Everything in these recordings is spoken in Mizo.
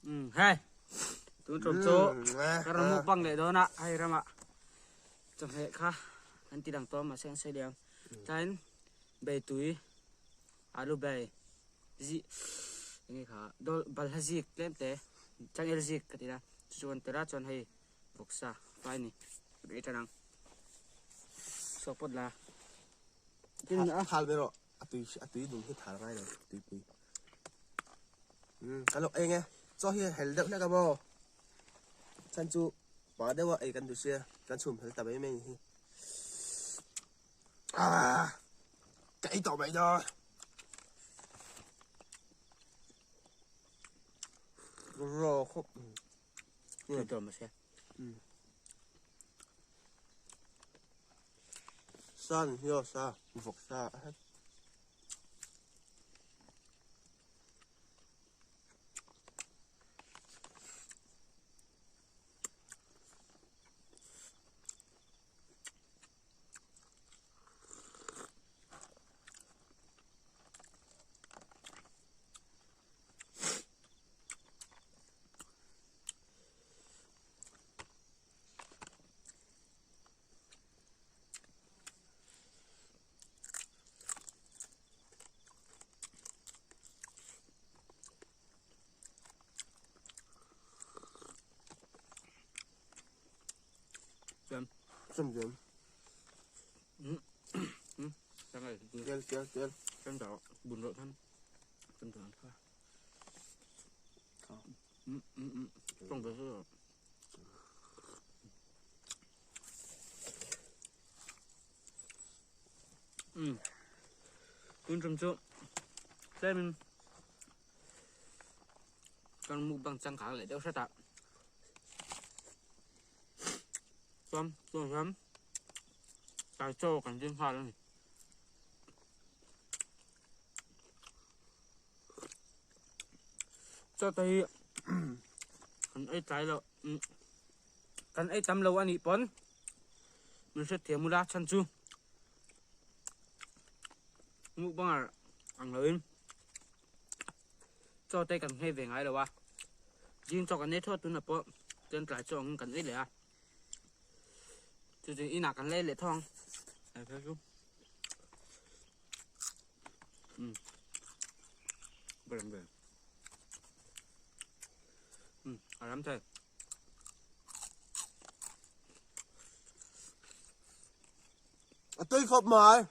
Hei tun tum chu ka rawn mukbang leh dawn a hei ramah chawhmeh kha kan ti dang tawh a mahse an sawi leh ang tlaiin beitui alu bei zi enge kha dawl balhla zik tlem te changel zik ka ti a chu chu an tel a chuan hei vawksa fai a ni ei tan ang saw pawt la tin a thal ber aw a tui a tui dum hi thal ngai lo tuipui ka lo eng e chaw hi hel deuh hlek a maw chhan chu pa deuh a ei kan duh sia kan chhum hel ta mai mai hi ah ka ei tawh mai dawn raw khawp tui tawh mahse Sa ni hi aw sa vawk sa a het. Châm châm. Tel tel tel. Châm chảo bùn rộn thân. Châm chảo kha. Trong cái Tun tum chu tlemin kan mukbang changkang leh deuh hret ah chuan tunah hian tlai chaw kan ding nghal a ni. Chaw te hi kan ei tlai loh kan ei tam lo a nih pawn min hrethiam ula chhan chu mukbang ang loin chaw te kan nghei ve ngai lo a zing chaw kan ei thawt tunah pawh chuan tlai chaw angin kan ei leh a chu chu inah kan lei leh thawng ang hei chu um a ram thei. A tui khawp mai.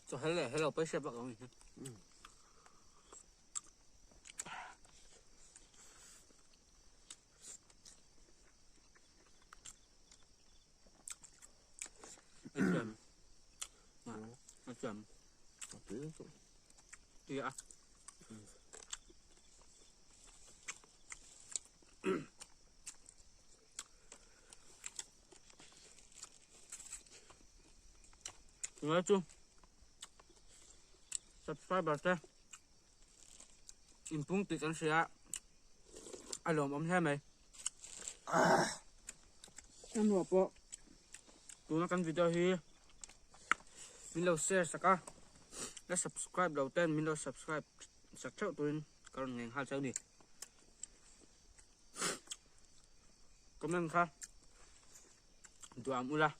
Cho hel leh hello pawh hriat vak lo ni. A thiam. A tui lutuk. Tui a. Nói chung subscriber te inpung tih kan hria a lawmawm hle mai a hnuah pawh tuna kan video hi min lo share sak a la subscribe lo ten min lo subscribe sak theuh turin ka rawn ngeng nghal cheu ni comment kha duam ula.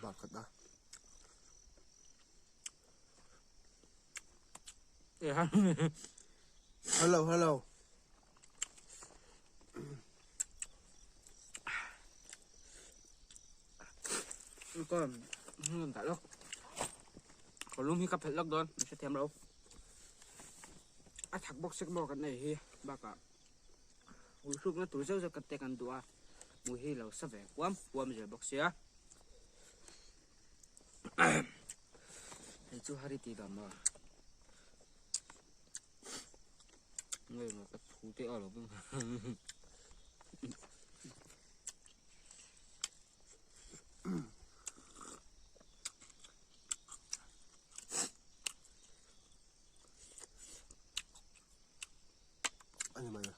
Bakhat a. Hello hello. Kawr lum hi ka phelh lawk dawn min hrethiam lo a thak bawk sek maw kan nei hi bakah ui hrukna tur zeuh zeuh te kan duh a mui hi lo sa ve huam huam zel bawk sia. chu hari ti dam a. Ngei mà ka thu te a lo bung. Ani mai a.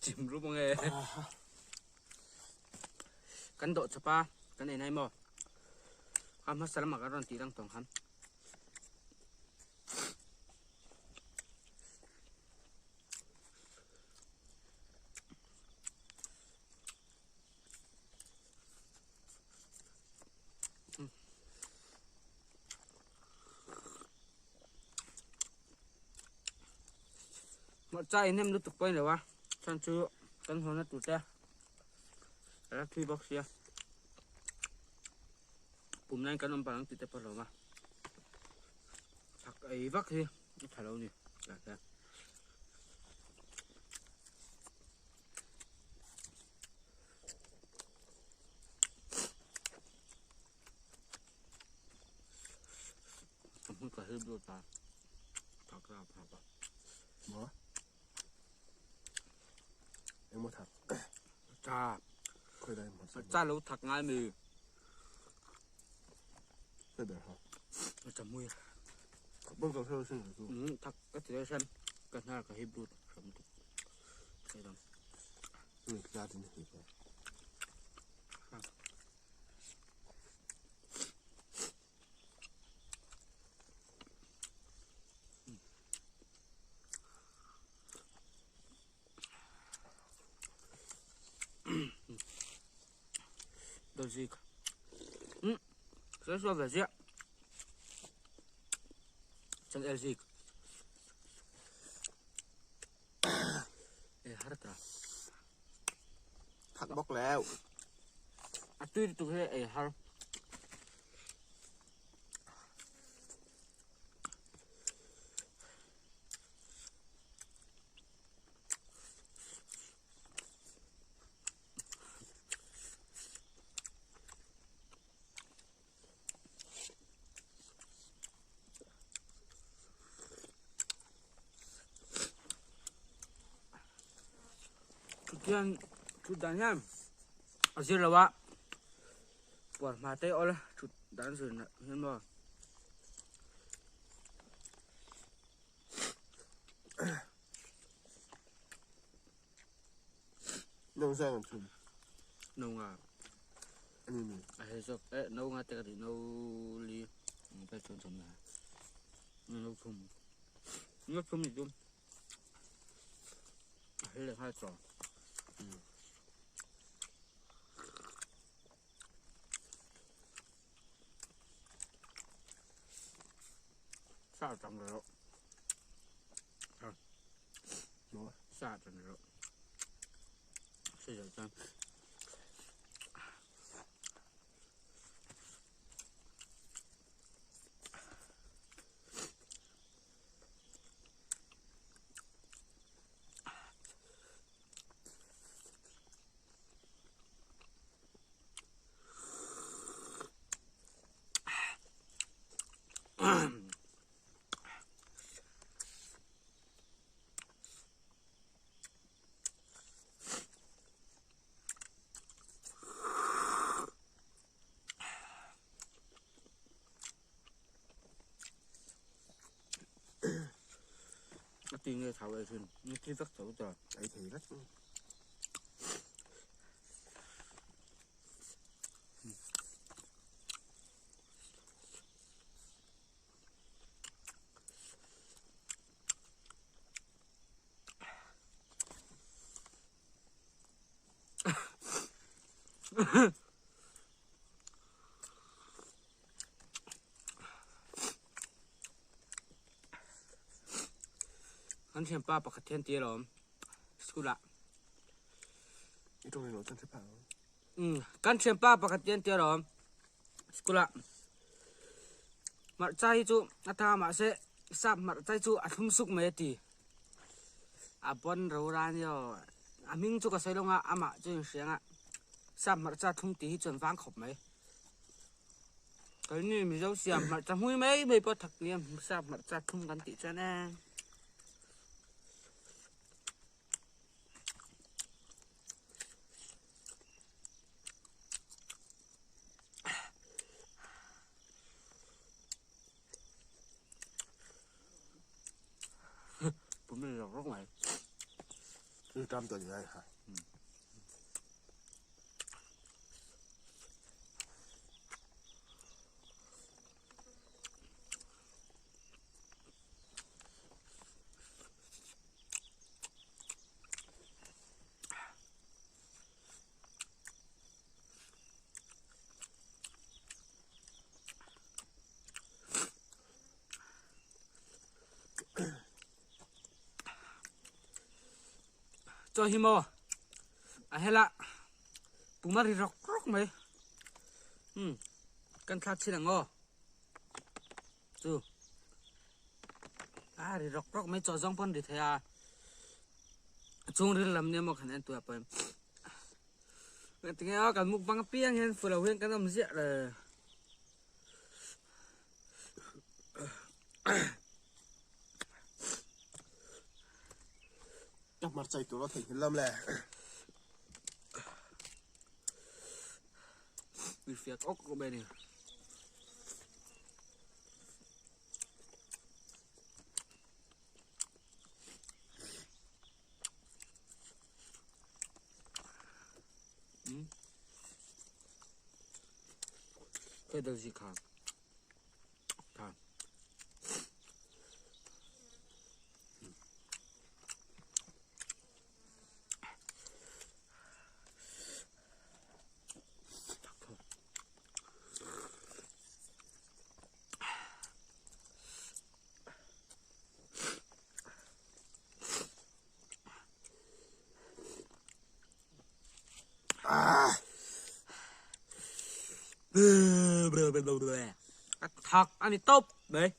Chim ru bang e. Kan dawh chawp a, kan ei nai maw? Kha hmasa lamah kan rawn tih lang tawng khan. Hmarcha in hnem lutuk pawh a ni lo a, chhan chu kan hawn tur te a la thui bawk sia, pum lain kan awm pah ang tih te pawh a hlawm a, thak ei vak hi a tha lo a ni tah hian. Ka hil blut ta. Thak ra phak a. Maw? Engmaw thak? Cha. Khoi dai maw? Cha lo thak ngai mi. Khoi ber ha. Cha mui. Bang ka hre sin chu. Thak ka ti sen. Ka hnar ka hil blut hram tu. Khoi dang. La tin hi pa. Dozik. Sawi sual ve ziah. Chang el zik. E har ta. Thak bawk leu. A tui lutuk hi ei har. Chutiang thut dan hian a zir lo a puar hma te awl thut dan zir hian maw. No zai an thum. No nga. Ani ni. A he zawk eh no nga te ka ti no li pe chon chon na. No thum. No thum ni dum. A he le hai cho. Sa tam ro. Sa tam ro. Sei chuan A ti nge thau ei thin, ni thi vek tho ta. Ei thei vek. Kan thianpa pakhat hian ti alawm school ah. I tawng ilo chuan hre phah lo. Kan thianpa pakhat hian ti alawm school ah. Hmarcha hi chu a tha mahse sap hmarcha hi chu a thlum suk mai a ti. A bon ro ra nia aw. A hming chu ka sawi lo nga amah chu inhria nga sap hmarcha thlum tih hi chuan vang khawp mai. Keini Mizo siam hmarcha hmui mai mai pawh thak nia sap hmarcha thlum kan tih chuan e. Pum in rawk rawk mai. I tam tawh ni ai ha. Chaw hi maw a hela puma ri rawk rawk mai um kan thlak chin ang aw chu a ri rawk rawk mai chaw zawng pawn ri thei a chhungril lam nia maw kan en tua pawh Tinge a kan mukbang apiang hian fu lo hian kan awm ziah le. Ka hmarcha i tur a theihnghilh lam le. Ui fiak awk awk mai a ni. Cái đầu gì khá khá Thật anh đi tốt đấy.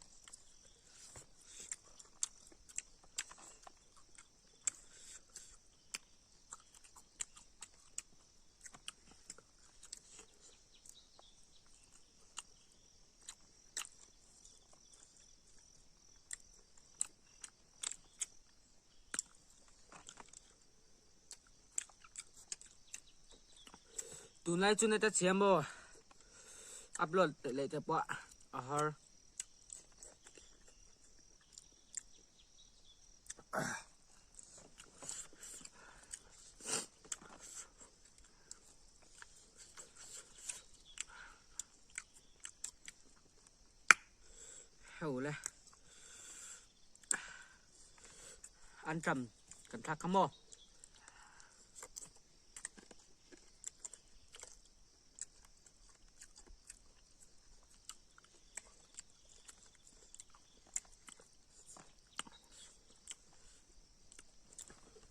Tunlai chu neta chhia maw upload leh te pawh a har. Heu le. An tram kan thlak kha maw.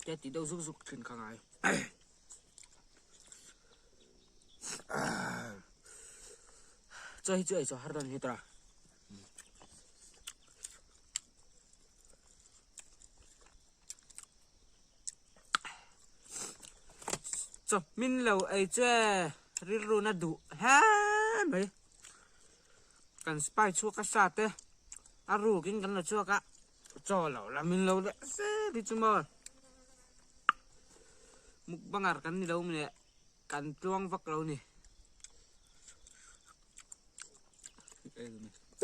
Te ti deuh zuk zuk thin kha ngai. Chaw hi chu ei chaw har dawn hi tura. Chaw min lo ei che rilru na duh hle mai. Kan spy chhuak a sa te a rukin kan la chhuak a chaw lo la min lo leh zel hi chu maw. Mukbanger kan ni lo mawni kan tluang vak lo ni.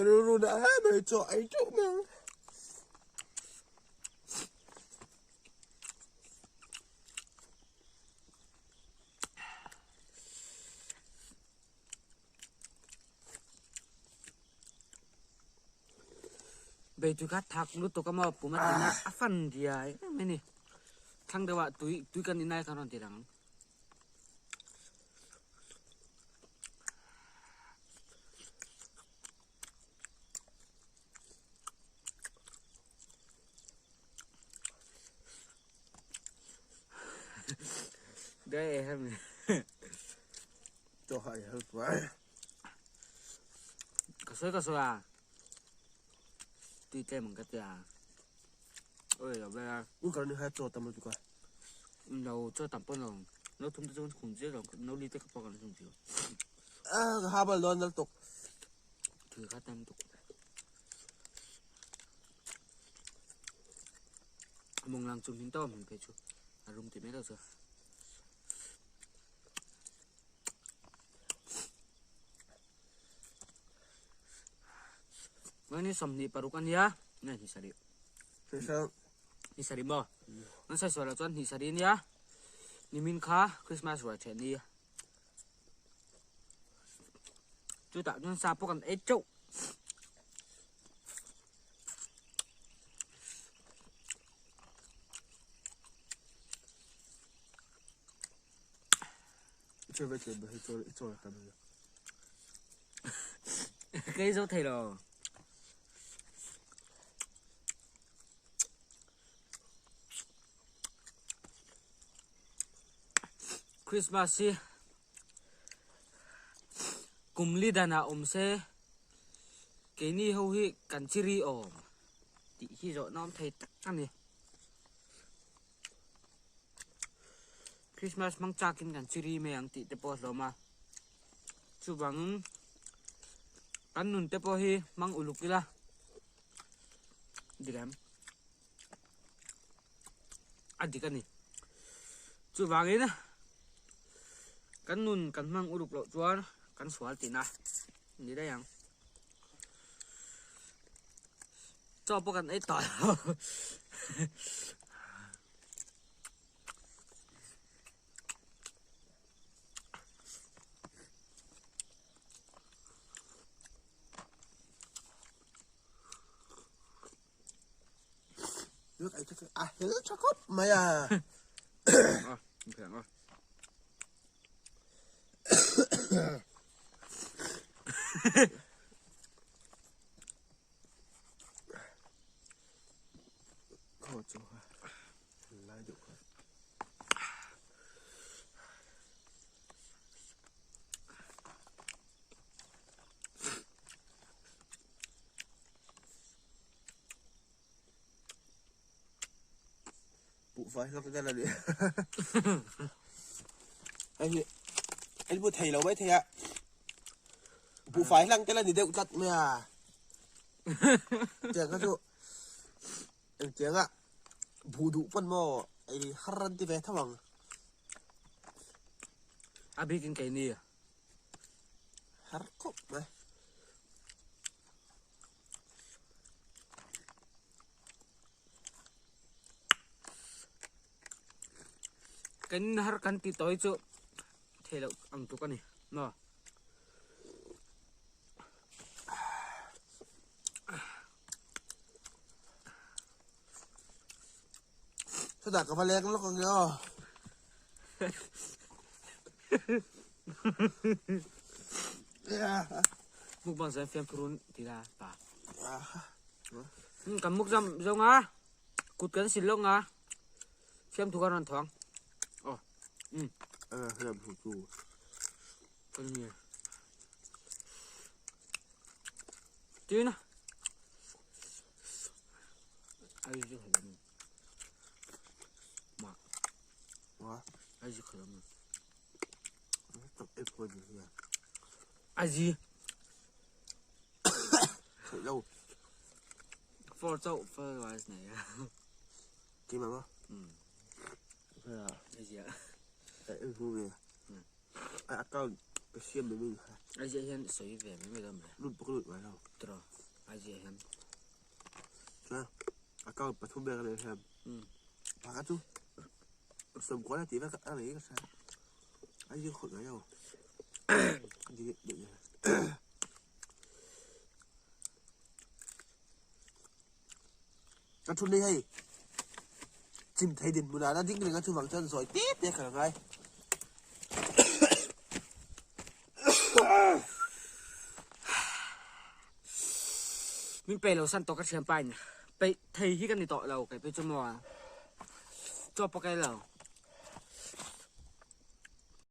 Rilru na hle mai chaw ei teuh mai ang. Beitu kha thak lutuk a maw pum a tin a a fan riai em mai a ni. Thlang deuh ah tui tui kan inai khan rawn ti lang ang. Đây em. Chaw hai hal chuai. Ka sawi ka sawi a. Tui tlem ang ka tia. Oi lo ber a. U kar ni hai chaw tam lutuk a. No chaw tam pawh no no thum te chu kan khum chiah lo no li te ka pawh kan khum chiah. Ah ka ha bal dawn nal tuk. Thil kha tam tuk. Mong lang chum hin to min pe chu. A rum ti mai lo chu. Ni 26 a nia, nge ni sarih. Ni sarih maw? An sawi sual loh chuan ni sarih nia. Nimin kha Christmas ruai ṭhen ni. Chutah chuan sa pawh kan ei ṭeuh. Kei zo thei lo. Christmas hi kum li danah awm se keini ho hi kan chiri awm tih hi zawhna awm thei tak a ni. Christmas hmang chakin kan chiri mai ang tih te pawh a hlawm a, chuvangin kan nun te pawh hi hmang uluk ila dik em? A dik a ni. Chuvangin kan nun kan hmang uluk loh chuan kan sual tihna ni daih ang. Chaw pawh kan ei tawh lo. Nước ấy chắc à hết chắc khóc mày à. À, không rồi. Buhfai hlawk te la ni. Hei hi anh bu thei lo mai thei a. Buhfai hlang te la ni deuh tlat mai a. Tiang kha chu engtiang a buh duh pawn maw ei har an ti ve tho ang. A bikin keini. Har khawp mai. Kan har kan ti tawi chu thei loh ang tluk a ni maw. Chutah ka va leng lawk ang aw. Mukbang zan fiam phurun ti la pa. Kan muk zam zong a kut kan sil lawk nga fiam thu kan ran thawng. Oh. Um. Fiam thu chu. Kan ni. Tin. Ai ju hlam. Ma. Wa. Ai ju hlam. Tak e phone ni. Ai ji. Thei lo. For chau for wise nei. Ki ma ma. Ai ji. Ai hu ve. Ai account ka siam mai mai kha. Ai ji hian sawi ve mai mai dawn mai. Lut bawk lut ngai lo. Tro. Ai ji hian. Chuan account pathum vel ka nei hian. Pakhat chu sawmkual a tih vek a nei ka hria. Ai ji khawih ngai lo. Ka delete daih a. Ka thun hi hei chim thei din hmunah la ding reng a chuvang chuan zawi te te ka la ngai. Min pe lo san tawh ka thian pa in peih thei hi ka ni tawh lo kei pawh chu maw chaw pawh ka ei lo.